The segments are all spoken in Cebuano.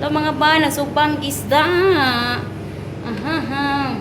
Ito mga ba, nasugba ang isda. Aha.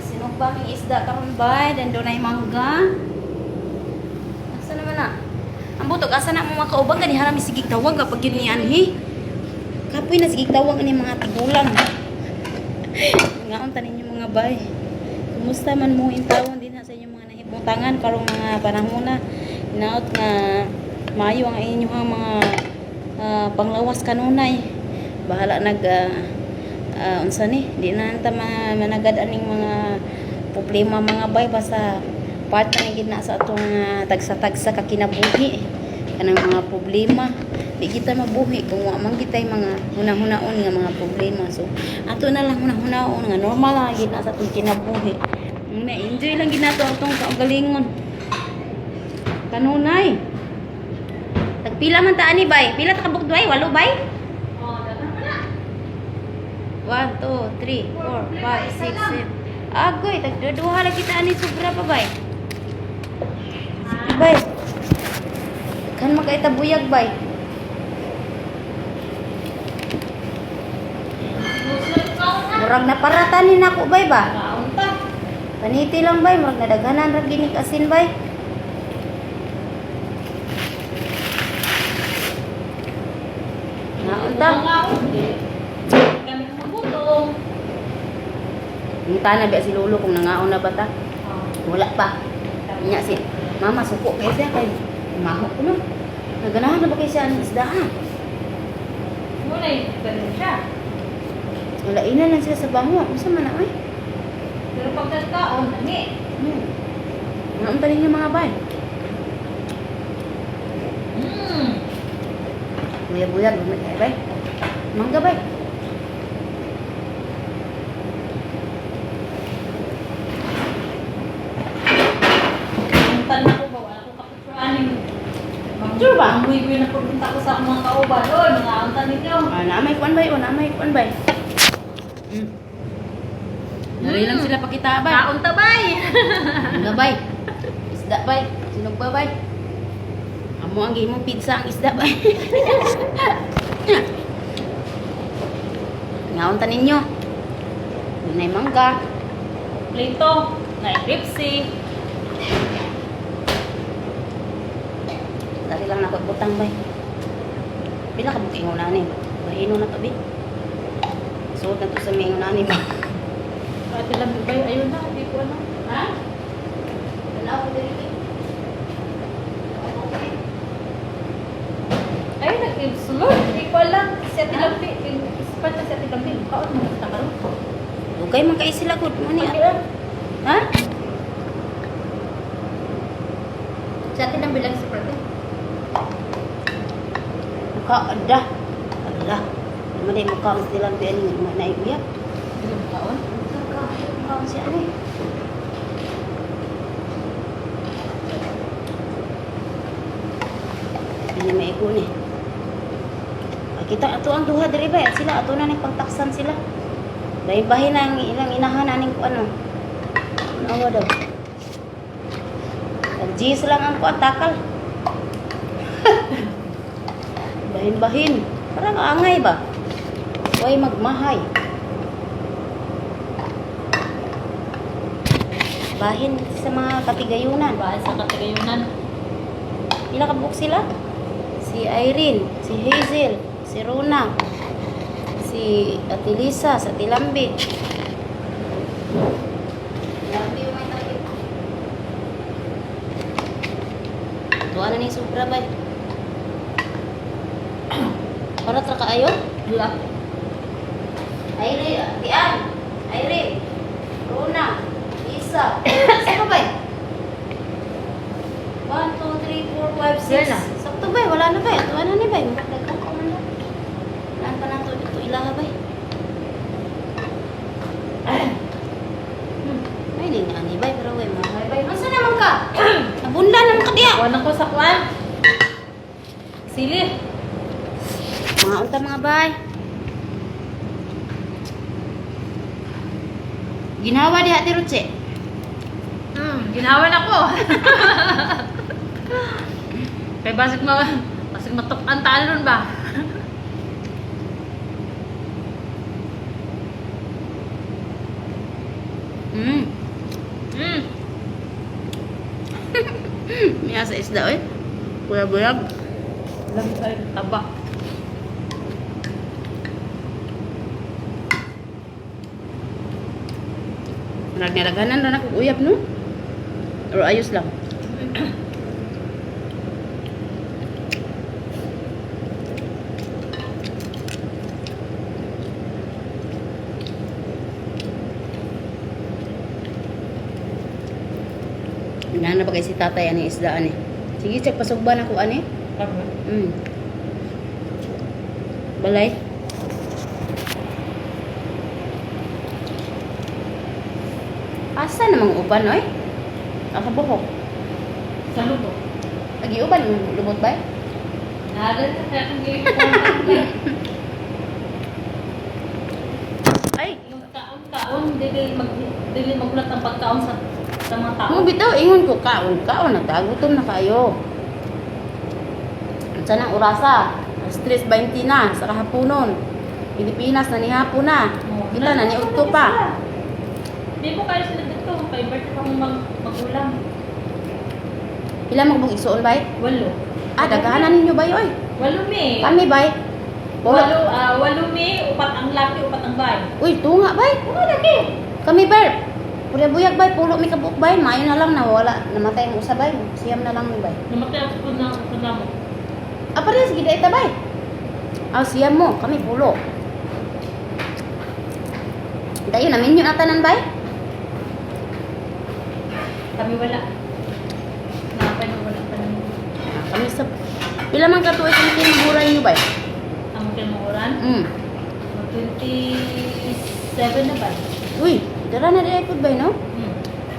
Sinugba ang isda karon ba? Dan doon ay mangga. Asa naman na? Ang butok, asa na mo makaubang gani harami sigig tawag kapag yun ni anhi. Kapoy na sigig tawag ani mga tigulang. Ngaon tanin yung mga bay. Kumusta man mo intawon din ha sa inyong mga nahibutangan karong mga panahona. Hinaot nga maayo ang inyong mga panglawas kanunay. Bahala nag unsa ni, di na ta managad aning mga problema mga bay, basta part na gid na sa atong tagsa-tagsa ka kinabuhi kanang mga problema. Di kita mabuhi kung wa man kitay mga hunahunahon nga mga problema. So ato na lang hunahunahon nga normal lang gid na sa atong kinabuhi. Na enjoy lang gid nato atong kaugalingon kanunay. Tagpila man ta ani bay? Pila ta ka bukdway? Walo bay? Oh, daghan pa na. 1, 2, 3, 4, 5, 6, 7. Agoy, tagduduha lang kita ani, sobra pa bay. Sige bay. Kan makaita buyag bay. Murag na paratan ni nako bay ba? Kaon ta. Paniti lang bay, murag nadaghanan ra gini asin bay. Naunta. Kami magutom. Ang na ba si Lolo kung nangaon na ba ta? Wala pa. Nya si Mama suko kay siya kay maho ko no. Naganahan na ba kay siya ang isda ha? Muna yung ganun siya. Wala ina lang sila sa bango. Unsa man na ay? Pero pag nagkaon, nani. Naunta ninyo mga bay. Buyag-buyag lumit kay bay. Mangga bay. Punta na ko ba? Wala ko kapituranin. Sure ba? Ang huy na pupunta ko sa mga kauban. Oy, mga untan ninyo. Ah, na may kuan bay, oh, na may kuan bay. Dali lang sila pakita bay. Kaon ta bay. Mangga bay. Isda bay. Sinugba bay. Amo ang gihimong pizza ang isda bay. Ngaon ta ninyo. Dunay mangga. Plito, na ripsy. Dali lang nako butang bay. Pila ka buking una ni? Bahino na to bi. Suot na to sa may una ni ba. Ate lang bay, ayun na, di ko alam. Ha? Tanaw ko diri bi. Ay, nag-sulod. Di ko alam. Si Ate Lambi, yung ispan na si Ate Lambi, kaon mo na karon. Dugay man kay sila gud mo ni. Ate, ah. Ha? Si Ate Lambi lang si Prate. Mukha ada. Ala. Naman day mukha ang sila bi ani na uyab. Di mo kaon? Mukha ang siya ani. Hindi maigo ni. Kita ato ang duha diri bay at sila ato na ning pagtaksan sila. Bahin-bahin na ang ilang inahan aning kuan ano. Awa daw. Tag-Gs lang ang kuan takal. Bahin-bahin. Parang angay ba? Way magmahay. Bahin sa mga katigayunan. Bahay sa Katagayunan. Pila ka buok sila? Si Irene, si Hazel, si Rona, si Ate Lisa, si Ate Lambi. Lambi yung may takip. Tuwa na ni sobra bay. Para tra kaayo? Wala. Irene, Ate Ann, Irene, Rona, Lisa. Sa pa bay? 1, 2, 3, 4, 5, 6. Wala na. Sakto bay, wala na bay. Tuwa na ni bay. Daghan pa man na. Wala pa na to dito ilaha bay. May ni ani bay pero way mahay bay. Asa naman ka? Nabunda naman ka diya. Kuan ako sa kuan. Sili. Mga unta mga bay. Ginawa diha ti Rutse. Ginawan ako. Kay basig ma basig matuk-an ta ron ba? Nga sa isda oy. Buyag-buyag. Lami kayo taba. Nagnalaganan ra na kog uyab, no? Pero ayos lang. Inana ba kay si tatay ani isda ani? Sige, check pasugban ako ani. Tama. Balay. Asa namang uban oy? Nakabuhok. Sa luto. Agi uban lubot ba? Nagal na kaya kung gawin. Ay, Yung kaon-kaon, dili magulat ang pagkaon sa mga tao. mo bitaw ingon ko kaon kaon na ta gutom na kayo. Unsa nang orasa? Alas 3:20 na sa kahaponon. Pilipinas na nihapon na. Oo. Kita na ni udto pa. Di ko kayo sila dito. Kay birthday pa akong magulang. Pila mo isuon bay? 8. Ah, daghanan ninyo bay oy. 8 mi. Kami bay. Wala. 8, 8 mi, 4 ang laki, 4 ang bay. Uy, tunga bay. Oo, laki. Kami bay. Pura buyag bay, pulo mi kabuok bay. Maayo na lang na wala namatay ang usa bay. 9 na lang mi bay. Namatay ang sukod na sa namo. Ah, parehas gid ita bay. Ah, 9 mo, kami 10. Dayon na minyo na tanan bay. Kami wala. Napay na wala pa namin. Ah, kami sa pila man ka tuig ang tinuburay niyo bay? Ang kinuuran, 27 na ba? Uy, dara na diri pud bay, no? Hmm.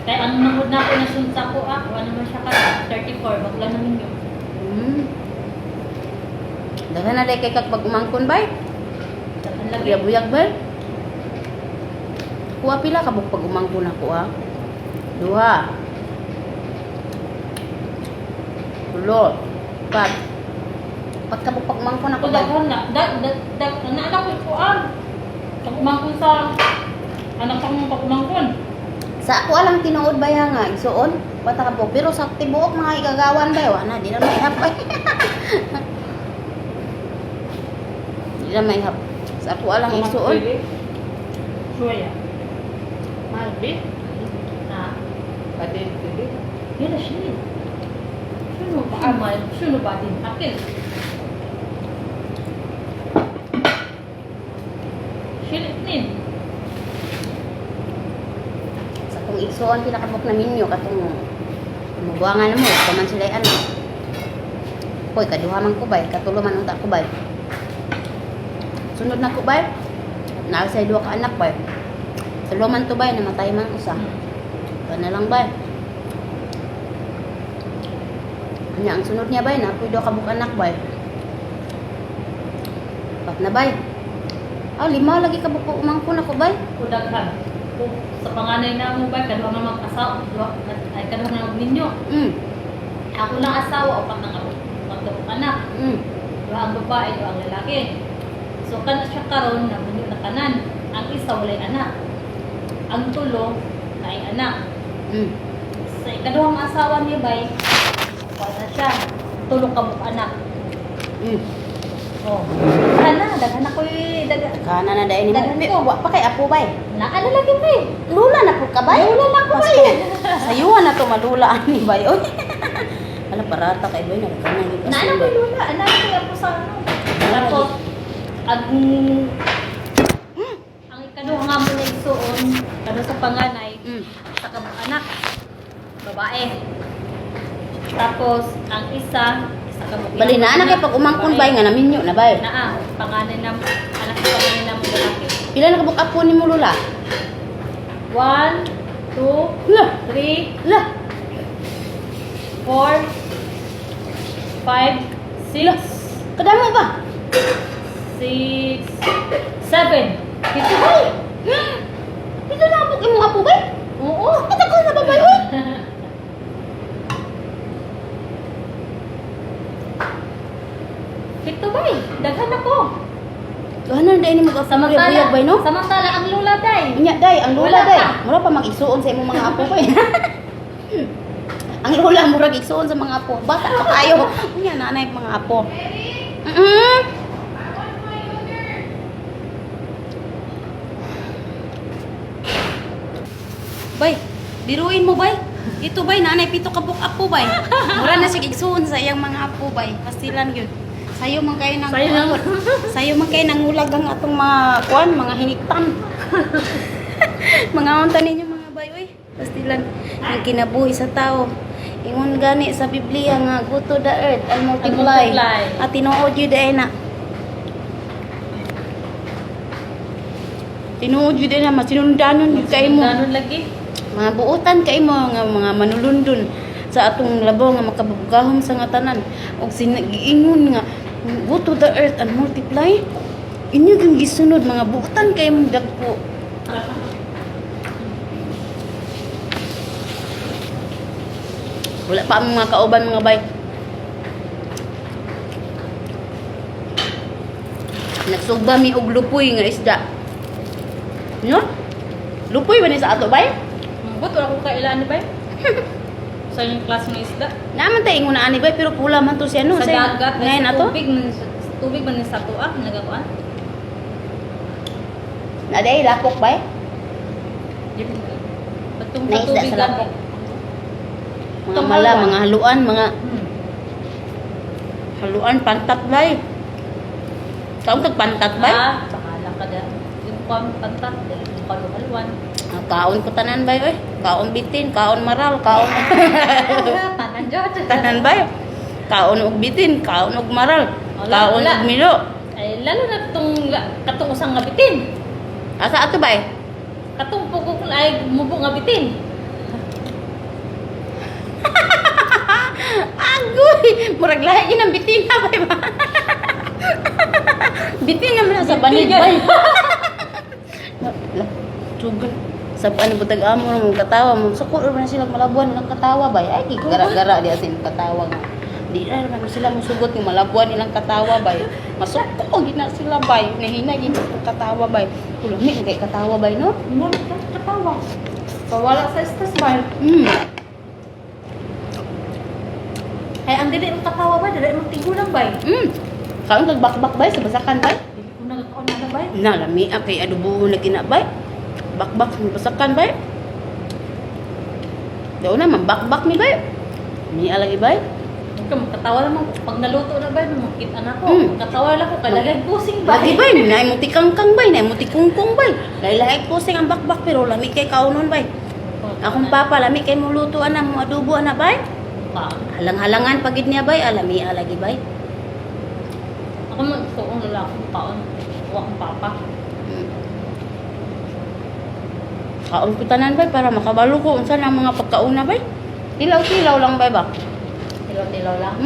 Kaya ang nangod na ako na sunta ko, wala naman siya ka, 34, bakla namin yun. Dara na diri kay kag pag umangkon bay. Ang lagi. Buyag-buyag bay. Kuha pila ka pag umangkon ako ah. Duha. Tulo. Pat. Pagkabuk pag umangkon ako Ako bay. daghan na, da, da, da, naanak ko kuan. Pag umangkon sa, anak pang pag umangkon. Sa ako alang tinuod ba nga igsuon? Bata ka po. Pero sa tibuok mga igagawan ba wala di na maihap ay. Di na maihap. Sa ako alang igsuon. Sure ya. Malbi? Na, Badin pwede. yun na siya. Sino ba? Amal, sino ba din? Akil. Shilit nin. Sa kung igsuon pinakabok na minyo katong mubuangan na mo pa man sila ano. Koy kaduha man ko bay, katulo man unta ko bay. Sunod na ko bay. Naa sa duha ka anak bay. Tulo man to bay, namatay man usa. Ba na lang bay. Anya ang sunod niya bay, napuy duha ka buok anak bay. Pat na bay. Ah, 5 lagi ka buok umangkon ako bay. Kudaghan. Kung sa panganay na mo ba, kaduha nga mag-asawa, duha, ay kaduha nga magninyo. Ako lang asawa, 4 ang ako, magkabuk anak. Duha ang babae, duha ang lalaki. So kana siya karon na bunyo na kanan. Ang isa walay anak. Ang 3 naay anak. Sa ikaduhang asawa niya bay, wala siya. 3 ka buok anak. Oh. Daghan na, daghan na ko'y daghan. Kana na dai ni mo. Daghan ko. Wa pa kay apo bay. Naala lagi bay. Lula na po ka bay. Lula na ko bay. Sayuhan na to malula ani bay. Oy. Ala parata kay bay nagkana gyud asin, Naala bay. ko'y lula, naala ko'y apo sa ano. Tapos ang ang ikaduha nga mo na igsuon, kano sa panganay, sa kabuk anak, babae. Tapos, ang isa, isa kabuk Bali na anak kay pag umangkon bay nga naminyo na bay. Naa, panganay na, anak sa panganay na mo lalaki. Pila na kabuk apo nimo lula? 1, 2, La, 3, la. 4, 5, 6, Kadamo ba? 6, 7. Pito bay. Pito na kabuk imong apo bay? Oo. Kita ko na ba bay oy? 7 bay. Daghan ako. Ganan dai nimo apo Samantala, buyag bay no? Samantala ang lula day. Unya day, ang lula Wala day. pa. Mura pa mag-isuon sa imong mga apo bay. Ang lola murag igsuon sa mga apo. Bata pa kayo. Unya nanay mga apo. Mm. Bay, biruin mo bay. Ito bay, nanay pito ka buok apo bay. Mura na siya igsuon sa iyang mga apo bay. Pastilan gyud. Sayo man kayo nang Sayo lang. Sayo man kayo nangulag ang atong mga kuan, mga hiniktan. Mga unta ninyo mga bay oy. Pastilan ang kinabuhi sa tao. Ingon gani sa Biblia nga go to the earth and multiply. And multiply. At tinuod yun ay na. Tinuod yun ay na masinundanon yun kay mo. Danon lagi. Mga buotan kay mo nga mga manulundon sa atong labaw nga makabugahom sa nga tanan og sinagiingon nga go to the earth and multiply. Inyo gyud gisunod mga buotan kay mong dagko. Wala pa ang mga kauban mga bay. Nagsugba mi og lupoy nga isda. No? Lupoy ba ni sa ato bay? But wala ko kailan ni bay. Sa yung klase ng isda. Naman tayo ingon na ani bay pero pula man to siya no. Sa dagat, ngayon sa ato. tubig, man sa tubig man sa tuwa, nagakuan. Na day lapok bay. Batong Na sa isda tubig sa lapok. gani. Mga mala, mga haluan, mga haluan pantat bay. Kaon kag pantat bay? Ah, bahala ka da. Yung kuan pantat, dili ko kaluhaluan. Ah, kaon ko tanan bay oy. Kaon bitin, kaon maral, kaon Tanan jud. tanan bay. Kaon og bitin, kaon og maral, Wala, kaon wala. og milo. Ay, lalo na itong katong usang nga bitin. Asa ato bay? Katong pugok ay mubo nga bitin. Agoy! Murag lahi yun ang bitina bay ba? Bitina man na sa banid bay. Lah, Sugan. Sa ano butag amo mo katawa mo suko ra man sila malabuan ilang katawa bay. Ay gara-gara di asin katawa nga. Di ra man sila musugot nga malabuan ilang katawa bay. Masuko gid na sila bay. Nahina gid ko katawa bay. Kulami kay katawa bay no. Mo katawa. Kawala sa stress ba? Ay, ang dili mong katawa ba? Dili mong tigulang ba? Kaon kag bakbak bay sa basakan bay. Dili ko nagakaon na ba? Na lami ah, kay adobo na ginabay. Bakbak sa basakan bay. Daw na man bakbak mi bay. Mi alagi bay. Ikaw, makatawa lang pag naluto na ba, makita na ko. Katawa lang ko, kalagay pusing ba? Lagi bay, naay mo tikangkang bay, naay mo tikungkong bay. Lahi-lahi pusing ang bakbak pero lami kay kaunon bay. Akong papa lami kay muluto ana mo adobo ana bay. Halang-halangan pagid niya bay, alami alagi bay. Ako man, gusto kong lalaki kaon. Wa akong papa. Kaon ko tanan bay para makabalo ko unsa na ang mga pagkauna bay. Tilaw-tilaw lang bay ba? Tilaw-tilaw lang.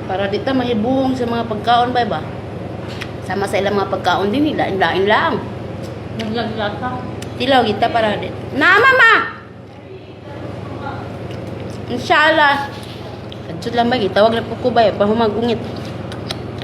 Para di ta mahibuong sa mga pagkaon bay ba? Sama sa ilang mga pagkaon din, lain-lain lang. Naglaglag ka. Tilaw kita para di. Na mama. Inshallah. Kadsud lang ba gitawag na po ko bay pa humagungit.